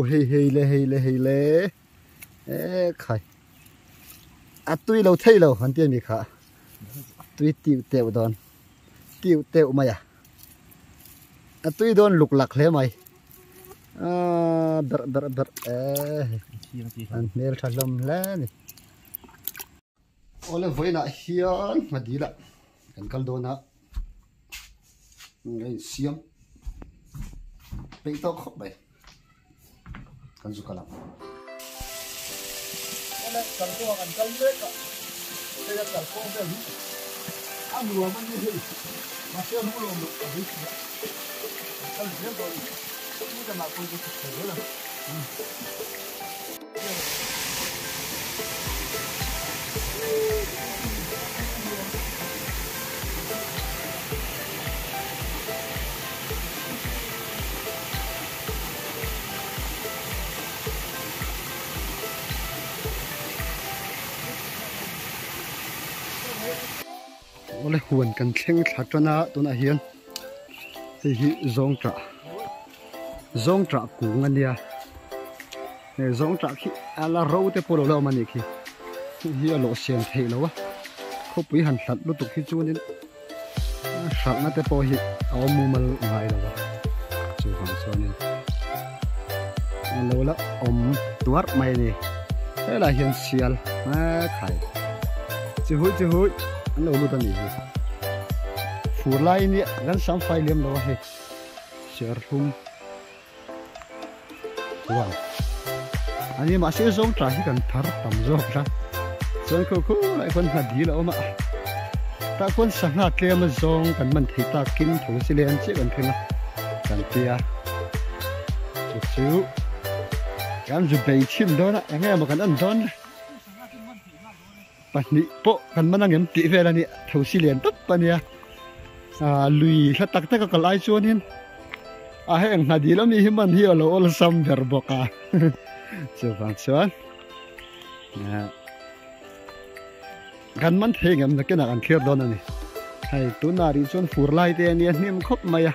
Hei hei le hei le hei le e khai a tui lo thei lo han ti a mi kha tui tiu teuh dawn tiu teuh mai a a tui dawn luk lak hle mai aaa berh berh berh e an hmel tha hlawm hle a ni. Awle vawiinah hian hma dil ah kan kal dawn a a insiam peih tawh khawp mai kan zu kal ang. Awle kalkawng ah kan kal mek a hei a kalkawng vel hi a nuam a ni hei mahse a hnung lawm loh a vei thei a kan kal zel dawn a ni ni lamah pawh hi chu thei zel ang. Awle huan kan thleng thla tan a tunah hian hei hi zawngṭah zawngṭah kung a nia. He zawng tah khi a la ro te pawh lo la awm a nih khi hei hi a lawh siam theih loh a khawpui han hlat lutuk hi chuanin a hralhna te pawh hi a awm mumal ngai lo a chuvang chuanin a lo la awm tuarh mai a ni helaiah hian sial hmakhai chi hui chi hui an lo lut a nih hi fur lai nia kan sam fai lem lo a hei serthlum. Wow. Ani mahse zawng tla hi kan thar tam zawk la. Chuan khu khu lai khuan hna dil a awm a. Tah khuan sangha tlem a zawng kan man thei tak kin tho si le an chiah kan thleng a. Kan tia. Chu chu kan zu bei chhin dawn a eng emaw kan en dawn le. Pahnih pawh kan man angem tih vel a ni tho si lian tawp a nia. Lui hla tak tak a kal ai chuanin a heng hna dil ami hi man hi a lo awlsam ber bawk a chuvang chuan kan man thei ngam nakinah kan thlir dawn a ni hei tunah rih chuan fur lai te a nia hnim khawp mai a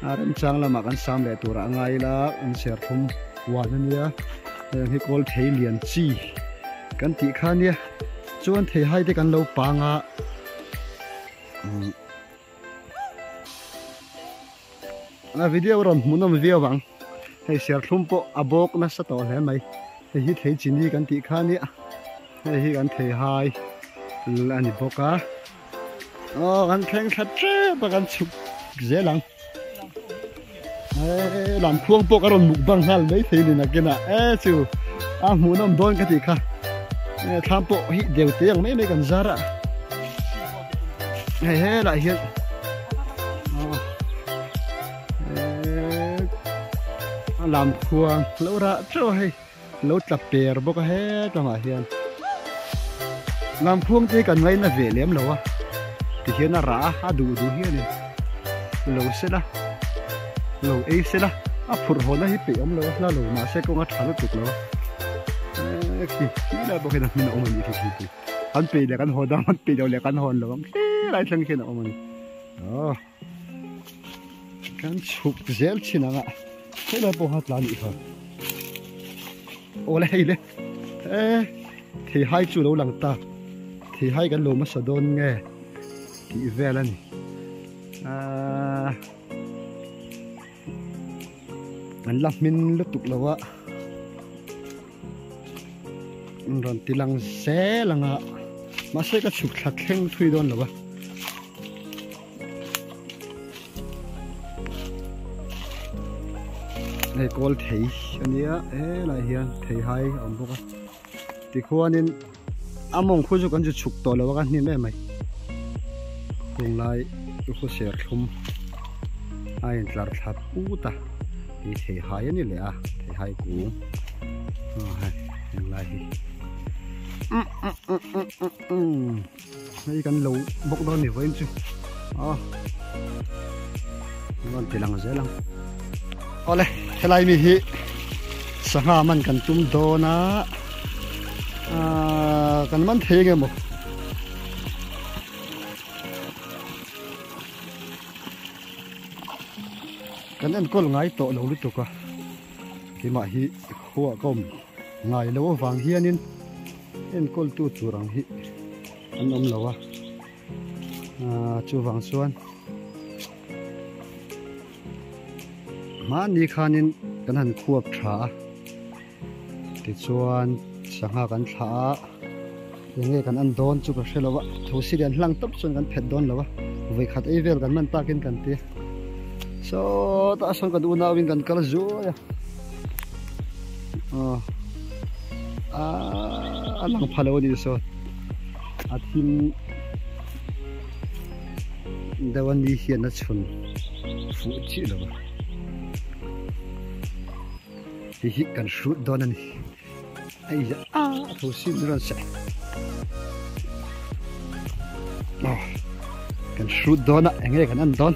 a remchang lamah kan sam leh turah a ngai ila an serthlum huan a nia heng hi kawl thei lian chi kan tih kha nia chuan theihai te kan lo pang a. A video rawn hmuhnawm viau ang hei serthlum pawh a bawk nasa tawh hle mai hei hi thei chini kan tih kha nia hei hi kan thei hai a ni bawk a aw kan thleng thla tep a kan chhuk zel ang e lamkhuang pawh ka rawn mukbang nghal mai thei ni nakinah e chu a hmuhnawm dawn ka tih kha e thlam pawh hi deu te ang mai mai kan zar a hei helai hian a lamkhuang lo rah teuh a hei lo tla per bawk a hetlangah hian lamkhuang te kan ngaina ve lem lo a tihian a rah a a duh duh hian in lo sela lo ei sela a phurh haw na hi peih awm lo a hla lo mahse kawng a tha lutuk lo a eee khi khi lai pawh khian a hmin a awm a nih khi khi pui an peih leh kan haw dang an peih loh leh kan hawn lo ang helai thleng khian a awm a ni aw. Kan chhuk zel thin ang a helai pawh kha tlan nih kha awle hei le e thei hai chu lo lang ta thei hai kan lo hmasa dawn nge tih vel a ni aaa an la hmin lutuk lo a an rawn ti lang zel ang a mahse ka chhuk thla thleng thui dawn lo a. Hei kawl thei a nia helai hian thei hai a awm bawk a tikhuanin a mawng khu chu kan zu chhuk tawh lo a ka hnim em mai khung lai chu khaw serthlum a intlar thla put a hei thei hai a ni leh a thei hai kung hei heng lai hi. Hei kan lo bawk dawn ni vawiin chu aw rawn ti lang zel ang awle helai mi hi sangha man kan tum dawn a ah kan man thei nge maw kan enkawl ngai tawh lo lutuk a. Keimah hi khuaa ka awm ngai lo avang hianin enkawltu tur ang hi an awm lo a, chuvang chuan mahni khanin kan han khuap tha a, tichuan sangha kan thlah a, enge kan en dawn chu ka hre lo a, thosi lian hlang tawp chuan kan phet dawn lo a, vawikhat ei vel kan man takin kan ti a, sawtah sawn kan unauin kan kal zuai a, aaa a lang pha lo a nih sawn a thim deuh a ni hian a chhun fuh chiah lo a hei hi kan hrut dawn a ni hei hi a tho sim rawn seh aw kan hrut dawn a enge kan en dawn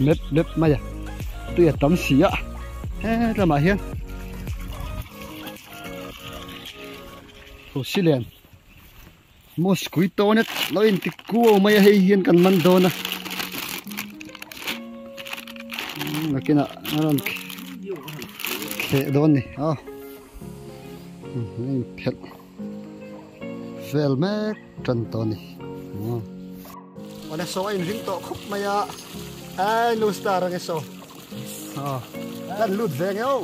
mep mep mai a tui a tam si a he lamah hian tho si len Mosquito net lo in ti kuau mai a hei hian kan man dawn a nakinah a rawn kheh dawn ni a in phelh vel mek tan tawh a ni awle saw a inring tawh khawp mai a ai nu star ang e saw kan lut ve ang e aw.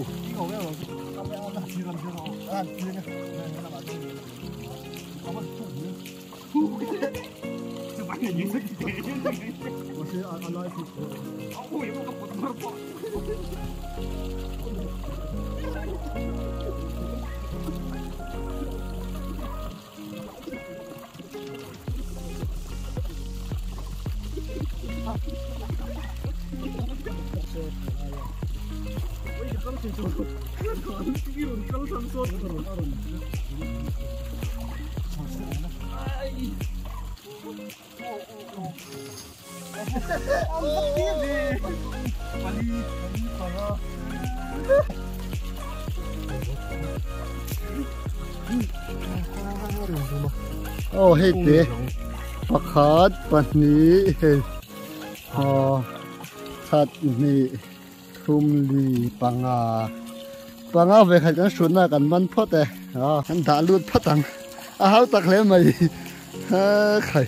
Aw hei te pakhat pahnih hei aw khat hnih thum li panga panga ve khat kan hrutna kan man phawt e aw kan dah lut phawt ang a hau tak hle mai ha khai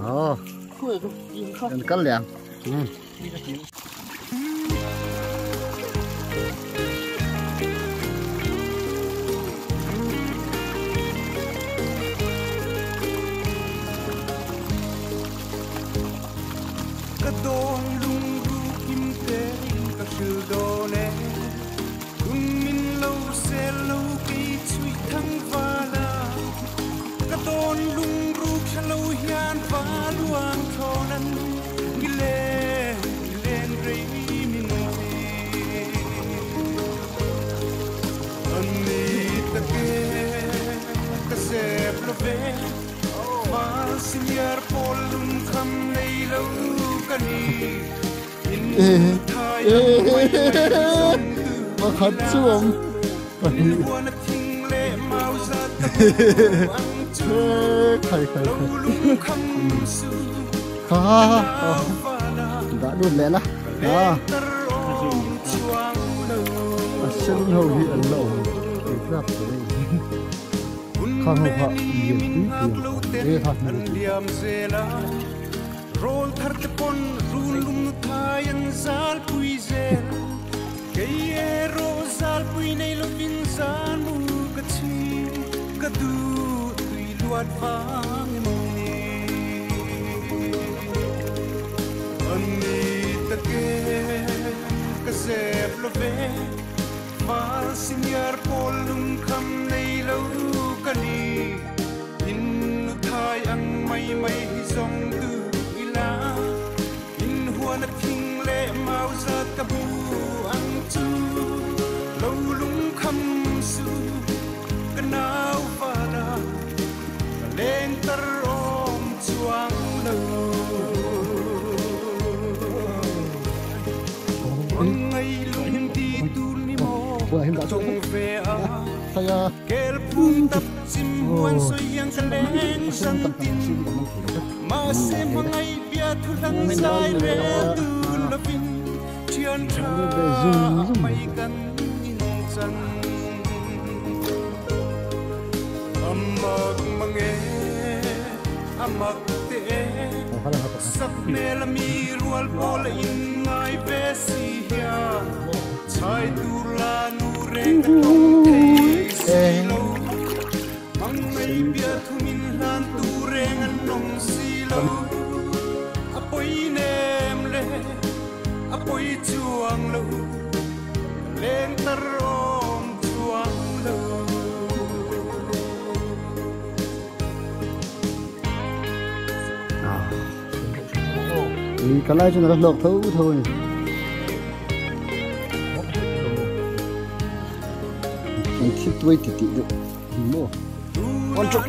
aw kan kal leh ang. Ka dawn lungru kim tein ka hril dawn e Kun min lo sel lo kei chhuih thang vala Ka dawn lungru thla lo hian valuang thlawn an ni le ni len rei min ti An ni tak e ka zep lo ve Val senior pawl lungkham nei lo ka ni In thai ang mai mai zawng tu Pakhat chu awm pahnih khai khai khai kha dah lut leh la a a sen ho hi an la awm ei tlak tawh a ni khang ho kha lian pui pui ang e kha Zum zum mai. Cái này cho nó lột thấu thôi. Mình thích tôi thì tị được mô. Con chó.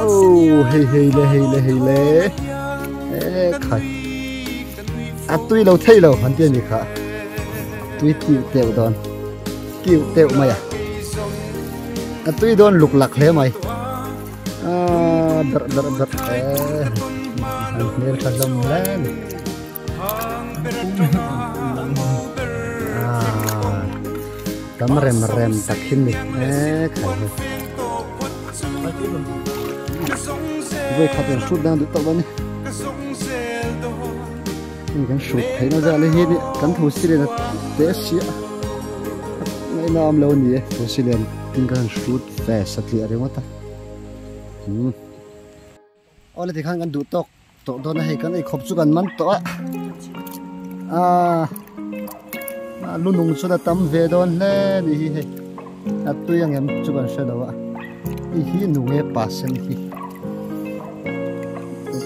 Oh, hey hey le hey le hey le. Ê khai. À tôi lâu thấy lâu hắn tiền gì khá. Tôi tiêu tiêu đòn. Tiêu tiêu mày à. À tôi đòn lục lạc thế mày. À đợt đợt đợt. Nên thật lòng lên. À tấm rèm rèm tắc hình này. Ê khai. Với khát tiền sút đang được tạo ra này, mình cái sút thấy nó ra lấy hết đấy, cắn thù xí lên là té xía, ngay nam lâu nhỉ, thù xí lên, tin cái sút về sạch lịa đấy mất ta. Ở đây thì khang ăn đủ tóc, tóc đó này cái này khóc chú ăn mắm tóc à, luôn nung số là tắm về đó nè, đi hi, à tôi anh em chú ăn sẽ đâu ạ, đi hi nung nghe passion hi.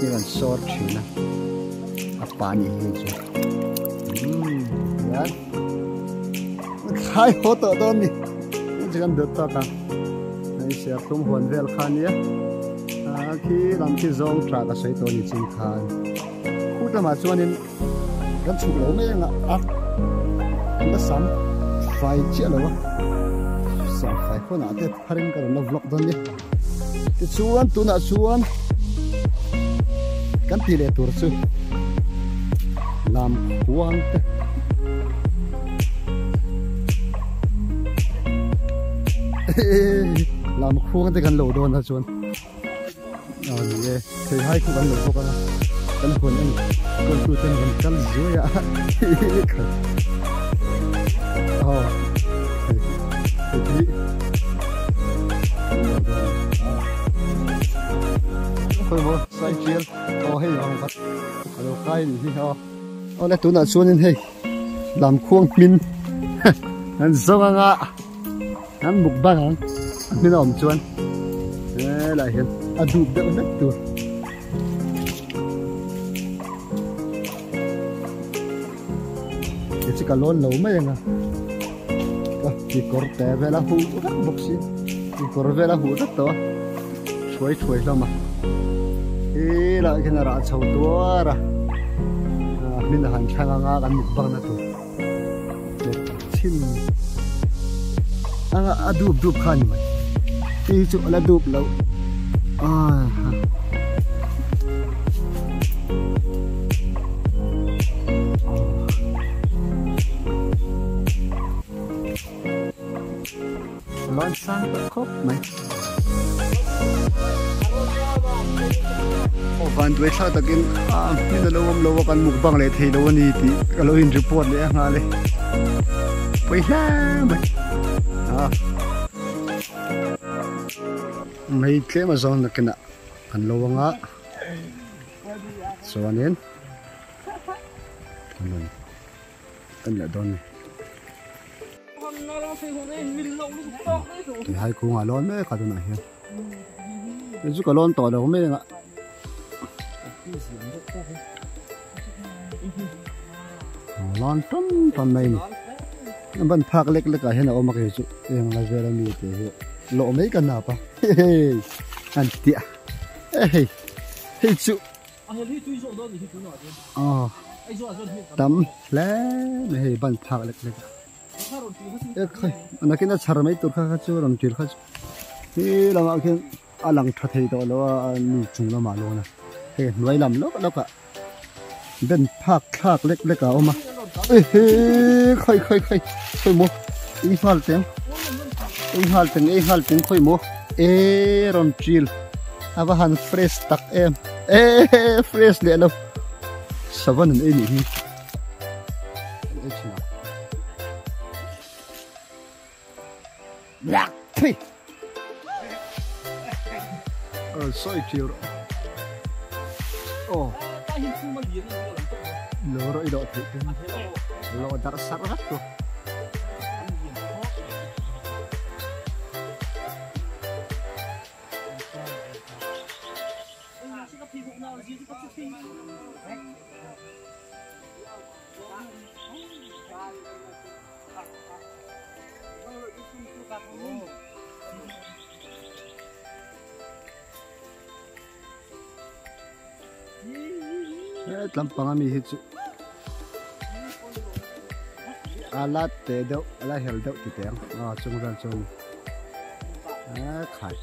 Cái con sót chỉ là apa ni hi chú, ya, khai hốt ở đó nè, chỉ cần được ta cả, này sẽ tung hoàn về khan nhé, à khi làm cái zong trả cái sấy tôi ni chính khan, hút là mà cho nên cái chụp lỗ mấy anh ạ, nó sắm phải chia lỗ, sắm phải con nào thế, harim cái nó vlog đó nhé, cái chuan tu na chuan. Kan ti le tur chu làm khuang te làm khuang te kan lo don na chuan à ni e thei hai khu kan lo bawk a kan huan en kon tu ten kan kal zuai a oh thôi mà sai chiên oh hey vàng vặt ở khai thì ho ở đây tụi nó xuống nên hey làm khuôn min ăn xong ăn ăn mục băng ăn min ổn chuan đây là hiện à đụp đỡ rất tuột cái chỉ cả lon lâu mấy anh à chỉ có té về là hú rất bốc xí chỉ có về là hú rất to chuối chuối lắm mà ý là cái nào ra sầu tua ra mình là hàng chang nga ăn mực băng na tu để chín à đụp đụp khan mà ý chỗ là đụp lâu à lon sang khóc mày van duai thla takin a min alo awm lo a kan mukbang leh thei lo ani tih ka lo in report leh a nghal e pawi hle mai a mei tlem a zawn nakinah kan lo anga chuanin kan leh dawn ni tui hai kungah lawn mek a tunah hian chu ka lawn tawh lo mek a. Lon tam tam mai ni ban phak lek lek ah hian a awm a kei chu eng la vel ami te hi lawh mai kan nap a hei an tia hei hei chu tam hle mai hei ban phak lek lek e khai anakin a chhar mai tur kha kha chu rawn tir kha chu Hi lamah khian a lang tha thei tawh lo a nu chung lamah lawn a hei hnuai lam lawk lawk ah ben phak thlak lek lek a awm a ehe khawi khawi khawi khawi maw ei nghal teng ei nghal teng ei nghal teng khawi maw e rawn ṭil a va han fresh tak em e fresh leh lo sava nun ei nih hi an ei thin a. Phei sawi tir aw lo rawh i dawh theih te lo darh sarh vek tu He tlampang ami hi chu a la te deuh a la hel deuh ti teh ang a chung vel chuan a khai.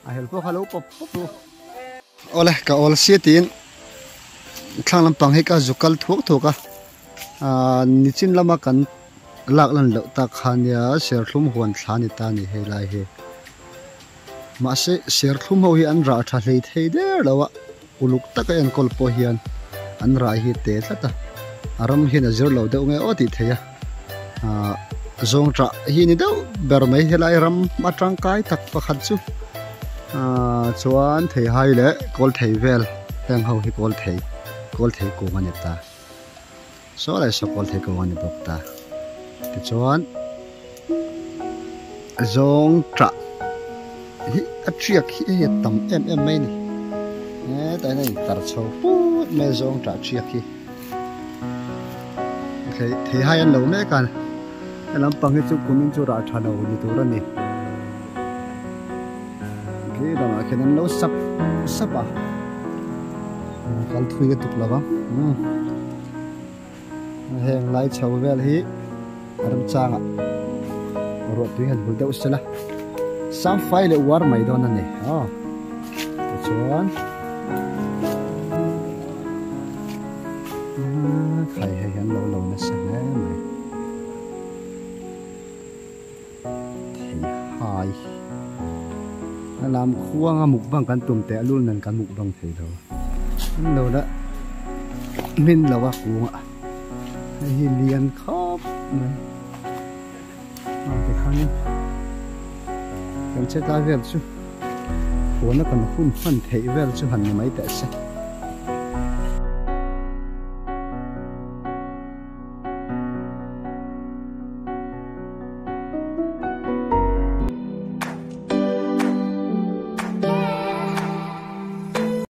A hel pawh kha lo pawp pawp u. Awle ka awl sia tiin thlang lampang hi ka zu kal thuak thuak a aaa nichin lama kan lak lan loh tak kha nia serthlum huan thla ni ta ni hei lai hi mahse serthlum ho hi an rah tha hlei thei der lo a uluk taka enkawl pawh hian an rah hi te tlat a a ram hian a zir lo deuh nge aw tih theih a aaa zawngṭah hi ni deuh ber mai helai ram a tangkai tak pakhat chu aaa chuan theihai leh kawl thei vel heng ho hi kawl thei kawl thei kung a ni ta saw lai saw kawl thei kung a ni bawk ta tichuan zawngṭah hi a ṭiak hi hei a tam em em mai a ni hetah hian a intar chho put mai a zawngṭah ṭiak hi. Thei thei hai an lo mek a he lampang hi chu kumin chu rah tha lo ni tur a ni khi dangah khian an lo sap sap a kal thui a tuk lo va heng lai chho vel hi a remchang ah ruah tui han hul deuh sela sam fai leh uar mai dawn a ni aw tichuan. Khai hei hian lo lo nasa hle mai. Thei hai. A lam khuanga mukbang kan tum teh lul nen kan mukbang thei lo. An lo la hmin lo a kungah. Hei hi lian khawp mai. A tikhanin kan che tlai vel chu huana kan hun hman theih vel chu han ni mai teh se.